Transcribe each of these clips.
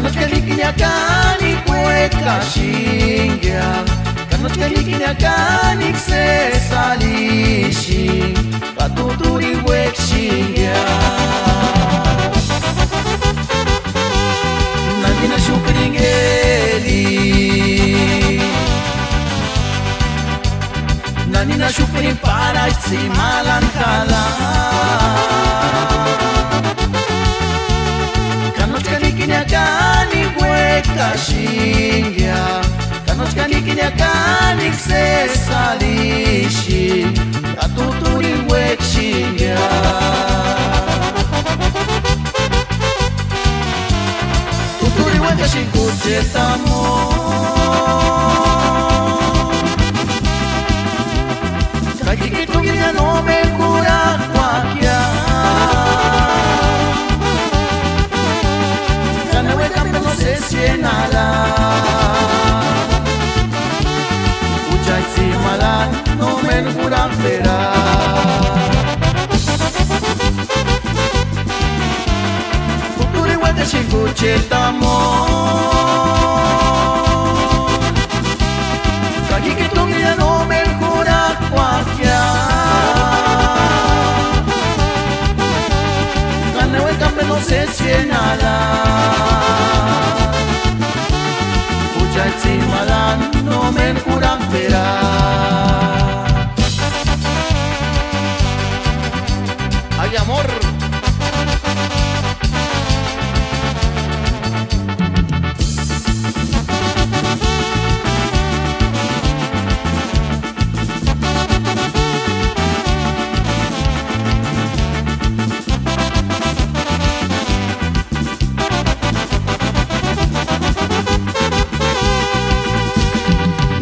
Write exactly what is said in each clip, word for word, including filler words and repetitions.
Ka nóchka nikini akanikua uékaxenhia, ka nóchka nikini akanikua sési arhixenhia, ka tuturini uékxenhia. Naninaxupiri ingeri, naninaxupiri párachi tsimani jalani. Ka nóchka nikini akanikua uékaxenhia, ka nóchka nikini akanikua sési arhixenhia, ka tuturini uékxenhia. Tuturini uékaxenhia kucheti amoni, ka ikikini t'úngeni nómeni jurakuakia, ka náuekani nósesi enala, jucheti tsimani jalani nómeni jurajpera. Tuturini uékaxenhia kucheti amoni, ka ikikini t'úngeni nómeni jurakuakia, ka náuekani nósesi enala, jucheti tsimani jalani nómeni jurajpera. Ay amor.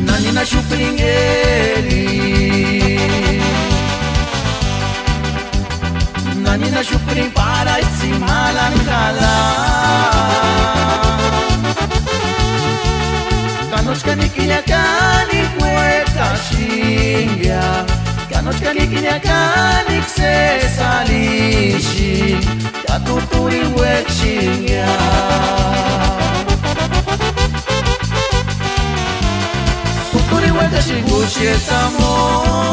Naninaxupiri ingeri, naninaxupiri párachi tsimani jalani. Ka nóchka nikini akanikua uékaxenhia, ka nóchka nikini akanikua sési arhixenhia, ka tuturini uékxenhia. Tuturini uékaxenhia kucheti amoni,